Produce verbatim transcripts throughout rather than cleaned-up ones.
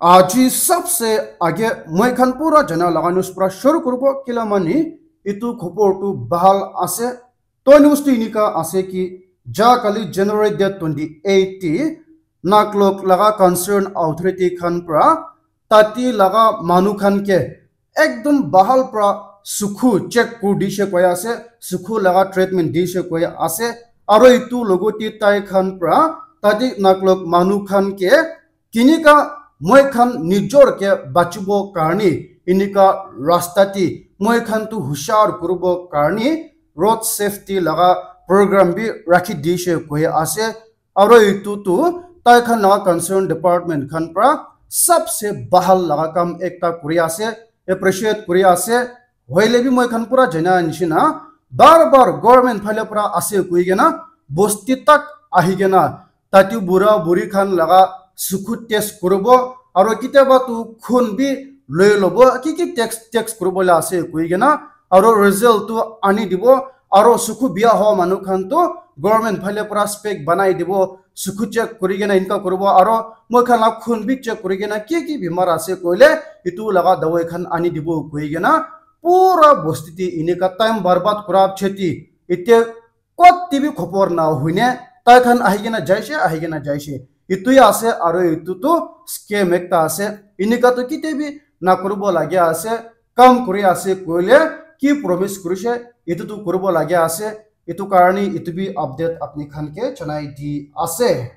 Aji sabse age moi khan pura jana laga news pura shuru kuribo, kila mani itu khobor tu bahal ase. To news tu inika ase ki ja kali January date twenty eight ti Naklok laga concern authority khan pra tati laga manu khan ke ekdom bahal pra sukhu check kur dishe koi ase, sukhu laga treatment dishe koi ase. Aro itu logoti tai khan pra tati Naklok manu khan ke kinika moi khan nijor ke bachibo karni inika rasta ti moi khan tu hushar kuribo karni road safety laga program bi rakhi dishe koi ase. Aro itu tu tai khan laga concern department khan pra sabse bahal laga kam ekta kuri ase, appreciate kuri ase. Hoile bi moi khan pura jana nishina bar bar government phale pra ase koi kena bosti tak ahi kena tati bura buri khan laga sukhu test kuribo, aro kitiaba tu khun bi loi lobo, ki ki test test kuribo la ase koi kena, aro result tu ani dibo, aro sukhu bia hoa manu khan tu government phale pra spec banai dibo, sukhu check kuri kena inka kuribo, aro moi khan la khun bi check kuri kena ki ki bimar ase koile itu laga dawai khan ani dibo koi kena pura bosti ti inika time barbad kura cheti ite kot ti bi khobor na huine tai khan ahi kena jaise, ahi kena jaise. Itu ya ase aro itu tu scam ekta ase. Inika tu kite bi na kuribo lage ase. Kam kuri ase koile ki promise kurise itu tu kuribo lage ase. Itu karni itu bi update apni khan ke janai di ase.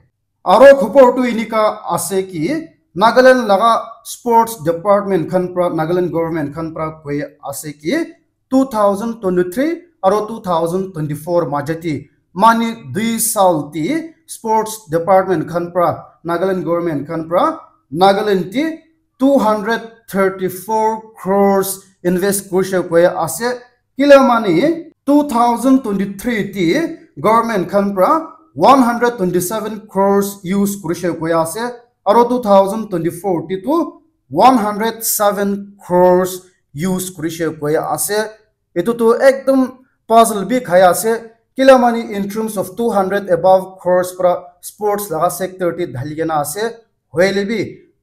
Aro khobor tu inika ase ki Nagaland laga sports department khan pra, Nagaland government khan pra koi ase ki two thousand twenty-three aro two thousand twenty-four majati mani dui sal ti sports department khan pra, Nagaland government khan pra Nagaland ti two hundred thirty-four crores invest kurise koi ase. Kila mani two thousand twenty-three ti government khan pra one hundred twenty-seven crores use kurise koi ase, aro two thousand twenty-four ti tu one hundred seven crores use kurise koi ase. Itu tu ekdom puzzle bi khai ase. Kila mani in terms of two hundred above crores pra sports laga sector ti dhali kena ase. Hoile bi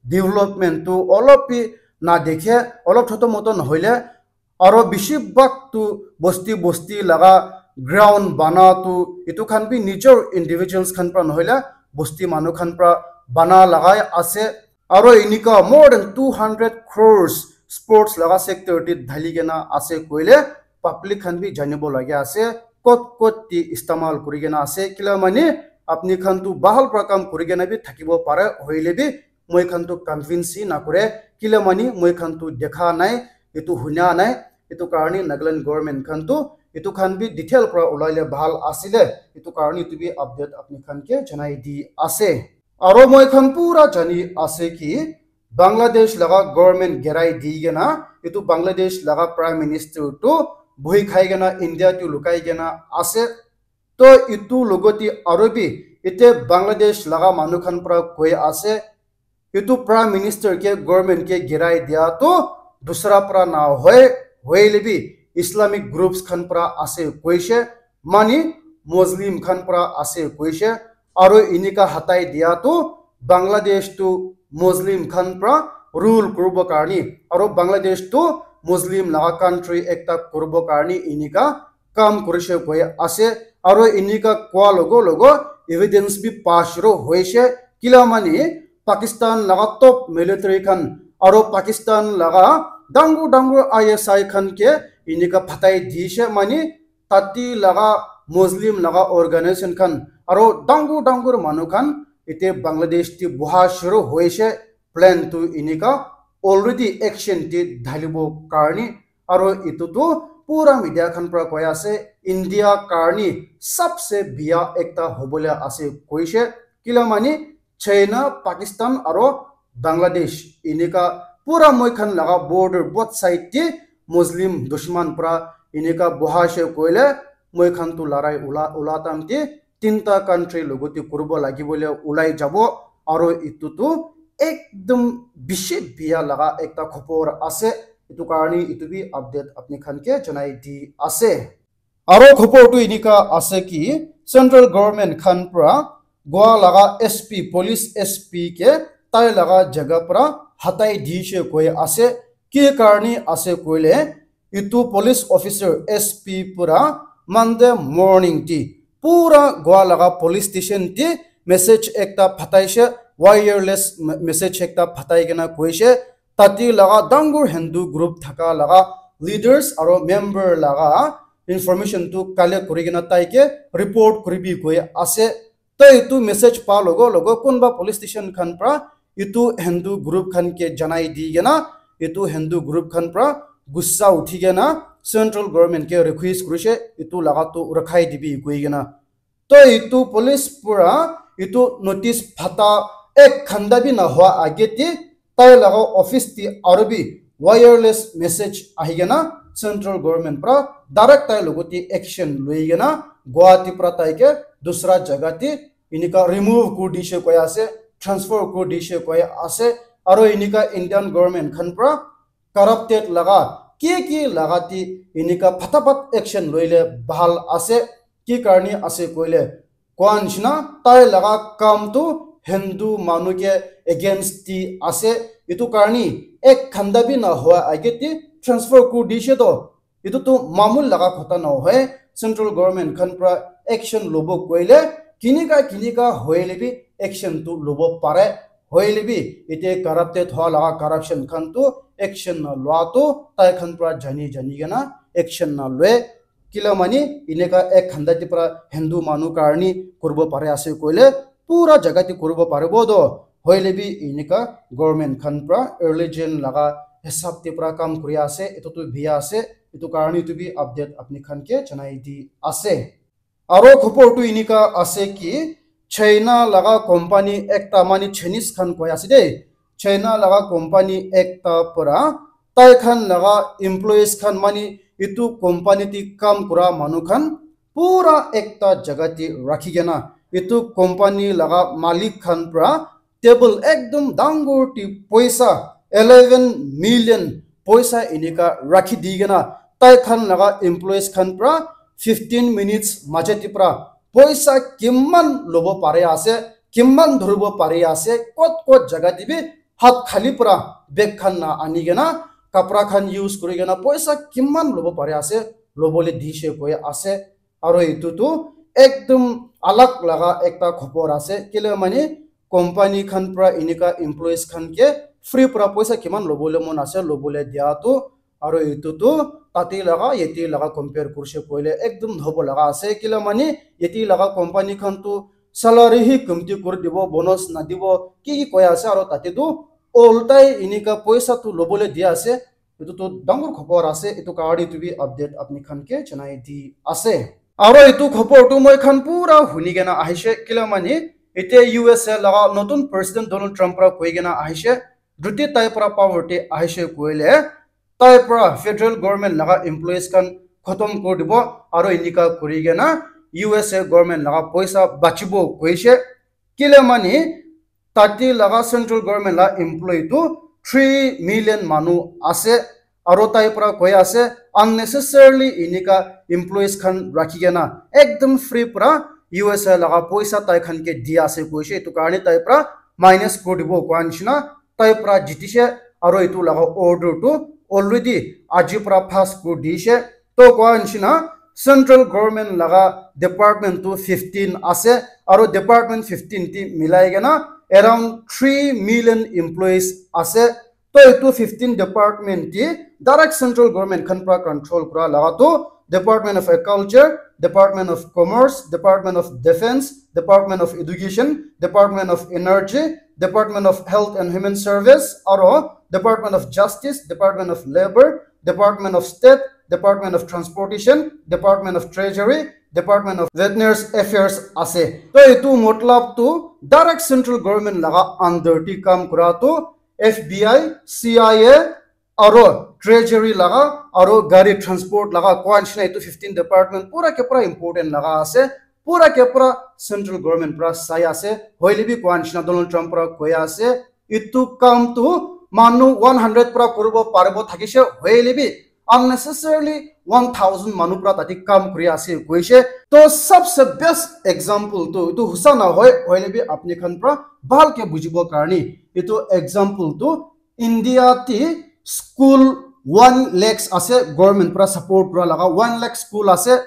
development tu olop bi na dekhe, olop thoto moto nohoile aro bishi bhag tu bosti bosti laga ground bana tu itu khan bi nijor individuals khan pra nohoile bosti manu khan pra bana lagai ase. Aro inika more than two hundred crores sports laga sector ti dhali kena ase koile public khan bi janibo lage ase kot kot ti istemal kuri kena ase. Kila mani apni khan tu bahal pra kam kuri kena bi thakibo pare, hoile bi moi khan tu convince hi na kore, kila mani moi khan tu dekha nai, itu hunya nai. Itu karni Nagaland government khan tu itu khan bi detail pra ulai le bahal asile. Itu karni itu bi update apni khan ke janai di ase. Aro moi khan pura jani ase ki Bangladesh laga government gerai di kena itu Bangladesh laga prime minister tu bohi khai kena India tu lukai kena ase. To itu logoti aro bi ite Bangladesh laga manu khan pra koi ase, itu prime minister ke government ke girai dia tu dusra pra na hoi, hoile bi Islamic groups khan pra ase koise, mani Muslim khan pra ase koise, aro inika hatai dia tu Bangladesh tu Muslim khan pra rule kuribo karni, aro Bangladesh tu Muslim laga country ekta kuribo karni inika kam kurise koi ase, aro inika koa logo logo evidence bi pass ro hoise, kila mani Pakistan laga top military khan aro Pakistan laga dangu dangu I S I khan ke inika phatai dise mani tati laga Muslim laga organization khan aro dangu dangu manu khan ite Bangladesh ti boha shuru hoise, plan tu inika already action ti dhalibo karni, aro itu tu pura media khan pra koi ase India karni sabse biya ekta hobole ase koise, kila mani China, Pakistan aro Bangladesh inika pura moi khan laga border both side ti Muslim dushman pra inika boha she koile moi khan tu larai ula ula tam ti tinta country logoti kuribo lagibole ulai jabo, aro itu tu ekdom bishi biya laga ekta khobor ase, itu karni itu bi update apni khan ke janai di ase. Aro khobor tu inika ase ki central government khan pra Goa laga S P, police S P ke tai laga jaga pra hatai dishe koi ase. Ki karni ase koile, itu police officer S P pura Monday morning ti pura Goa laga police station ti message ekta phataishe, wireless me- message ekta phatai kena koishe, tati laga dangur Hindu group thaka laga leaders aro member laga information tu collect kuri kena taike report kuribi koi ase. Tai itu message pa logo logo kunba police station khan pra itu Hindu group khan ke janai di kena, itu Hindu group khan pra gussa uthi kena central government ke request kurishe itu laga tu rakhai dibi koi kena. Tai itu police pura itu notice phata ek ghanta bi na hua age te tai laga office ti aru bi wireless message ahi kena central government pra direct tai logo ti action lui kena Guwahati pra tai ke dusra jaga ti inika remove kuri dishe koi ase, transfer kuri dishe koi ase, aro inika Indian government khan pra corrupted laga ki ki laga ti inika phatapat action loile bhal ase. Ki karni ase koile, koa nishina tai laga kam tu Hindu manu ke against ti ase. Itu karni ek ghanta bi na hua age ti transfer kuri dishe to. Itu tu mamul laga khota nohoi, central government khan pra action lobo koile kinika kinika hoile bi action tu lobo pare. Hoile bi ite corrupted hoa laga corruption khan tu action na lua tu tai khan pra jani jani kena action na lue. Kila mani ineka ek ghanta ti pra Hindu manu karni kuribo pare ase koile pura jaga ti kuribo paribo do. Hoile bi ineka government khan pra religion laga hisab ti pra kam kuri ase, itu tu biya ase, itu karni itu bi update apni khan ke janai di ase. Aro khopor tu inika ase ki China laga company ekta mani Chinese khan koi ase de. China laga company ekta pora tai khan laga employees khan mani itu company ti kam kura manu khan pura ekta jaga ti rakhi kena itu company laga malik khan pra table ekdum dangor ti poisa eleven million poisa inika rakhi di kena tai khan laga employees khan pra fifteen minutes maje ti pra poisa kiman lobo pare ase, kiman dhuribo pare ase, kot kot jaga ti bi hat khali pra bag khan na ani kena kapra khan use kuri kena poisa kiman lobo pare ase, lobole dishe koi ase. Aro itu tu ekdum alag laga ekta khopor ase. Kile mani company khan pra inika employees khan ke free pra poisa kiman lobole mon ase, lobole dia tu. Aro itu tu tate laga yate laga compare kurishe koile ekdum hobo laga ase. Kile mani yate laga company khan tu salary hi kumti kuri dibo, bonus na dibo, ki ki koi ase aro tate tu oltai inika poisa tu lobole dia ase. Itu tu dangor khopor ase, itu karni itu bi update apni khan ke janai di ase. Aro itu khopor tu moi khan pura huni kena ahishe, kila mani ite U S A laga notun president Donald Trump pra koi kena ahishe, juti tai pra power te ahishe koile, tai pra federal government laga employees khan khotom kuri dibo, aro inika kuri kena U S A government laga poisa bachibo koishe, kile mani tate laga central government la employee tu three million manu ase, aro tai pra koi ase unnecessarily inika employees khan rakhi kena ekdum free pra U S A laga poisa tai khan ke di ase koishe, itu karni tai pra minus kuri dibo koa nishina tai pra jitishe, aro itu laga order tu already aji pra pass kuri dishe. To koa nishina central government laga department tu fifteen ase, aro department fifteen ti milai kena around three million employees ase. To itu fifteen department ti direct central government khan pra control kura laga tu Department of Agriculture, Department of Commerce, Department of Defense, Department of Education, Department of Energy, Department of Health and Human Service, aro Department of Justice, Department of Labor, Department of State, Department of Transportation, Department of Treasury, Department of Veterans Affairs ase. To itu matlab tu direct central government laga under ti kam kura tu F B I, C I A, aro treasury laga, aro gari transport laga, koa nishina itu fifteen department pura ke pura important laga ase, pura ke pura central government pra sai ase, hoile bi koa nishina Donald Trump pra koi ase, itu kam tu manu one hundred pra kuribo paribo thakishe, hoile bi unnecessarily one thousand manu pra tati kam kuri ase koishe. To sabse best example tu, itu husa na hoi, hoile bi apni khan pra bhal ke bujibo karni, itu example tu India te school one lakhs ase, government para support kura laga one lakh school ase.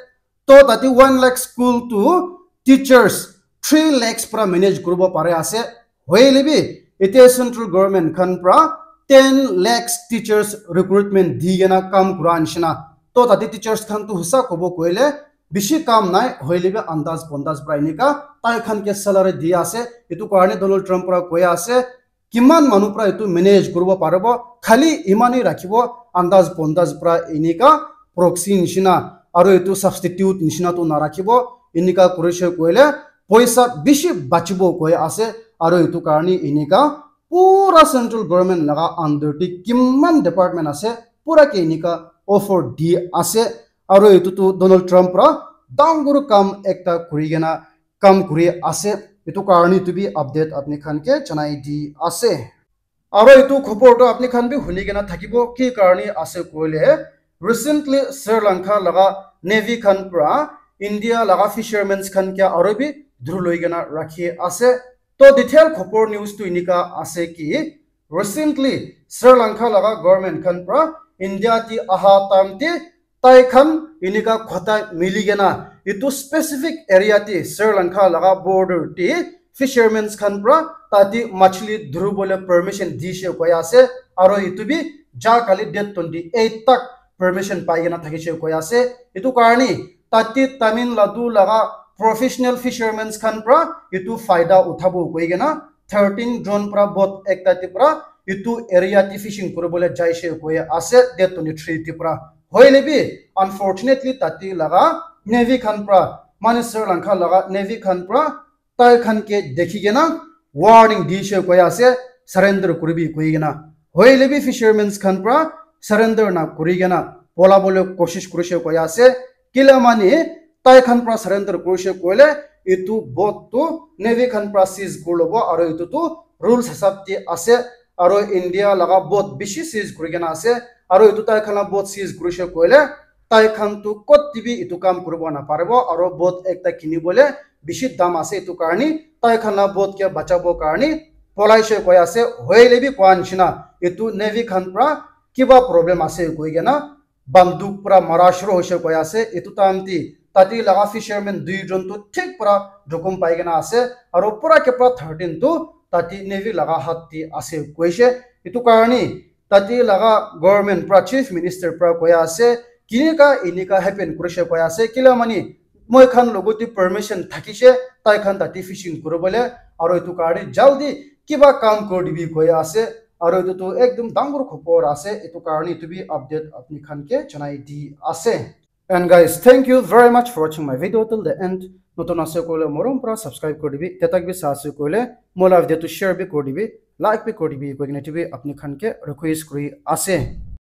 To tate one lakh school tu teachers three lakhs para manage kuribo pare ase. Hoile bi ete central government khan para ten lakhs teachers recruitment di kena kam kura nishina. To tate teachers khan tu husa kobo koile bishi kam nai, hoile bi andaz pondaz para enika tai khan ke salary di ase. Etu karne Donald Trump para koi ase, kiman manu para etu manage kuribo paribo, khali imani rakhibo, andaz pondaz para enika proxy nishina, aro etu substitute nishina tu narakhibo, enika kurishe koile poisa bishi bachibo koi ase, aro etu karne enika pura central government laga under te kiman department ase, pura ke enika offer di ase, aro etu tu Donald Trump para dangor kam ekta kuri kena kam kuri ase. Etu karne etu bi update apni khan ke janai di ase. Aro etu khobor tu apni khan bi huni kena thakibo, ki karne ase koile, recently Sri Lanka laga Navy khan pra India laga fishermen khan ke aro bi dhur loi kena rakhi ase. To detail khobor news tu enika ase ki, recently Sri Lanka laga government khan pra India ti aha time te tai khan enika khota mili kena etu specific area te Sri Lanka laga border te fishermen khan pra tate machli dhuribole permission dishe koi ase, aro etu bi ja kali date twenty eight tak permission pai kena thakishe koi ase. Etu karne tate Tamil Nadu laga professional fishermen khan pra etu faida uthabo koi kena thirteen June pra boat ekta te pra etu area te fishing kuribole jaishe koi ase, date twenty three te pra. Hoile bi unfortunately tate laga Navy khan pra, mane Sri Lanka laga Navy khan pra tai khan ke dekhi kena warning dishe koi ase, surrender kuribi koi kena. Hoile bi fishermen khan pra surrender na kuri kena polabole koshish kurishe koi ase. Kila mane tai khan pra surrender kurishe koile etu boat tu Navy khan pra seize kuri lobo, aro etu tu rules hisab te ase, aro India laga boat bishi seize kuri kena ase, aro etu tai khan la boat seize kurishe koile tai khan tu kot te bi etu kam kuribo naparibo, aro boat ekta kinibole bishi dam ase, etu karne tai khan la boat ke bachabo karne polaishe koi ase. Hoile bi koa nishina etu Navy khan pra kiba problem ase koi kena banduk pra mara shuru hoishe koi ase. Etu time te tate laga fishermen dui jon tu thik pra jokhom pai kena ase, aro pura ke pra thirteen tu tate Navy laga hat te ase koishe. Etu karne tate laga government pra chief minister pra koi ase, kinika enika happen kurishe koi ase, kila mane moi khan logot te permission thakishe tai khan tate fishing kuribole, aro etu karne jaldi kiba kam kuri dibi koi ase, aro etu tu ekdum dangor khobor ase, etu karne etu bi update apni khan ke janai di ase. And guys, thank you very much for watching my video till the end. Notun ase koile morom pra subscribe kuri dibi, tetak bi sa ase koile mo la video tu share bi kuri dibi, like bi kuri dibi koi kena etu bi apni khan ke request kuri ase.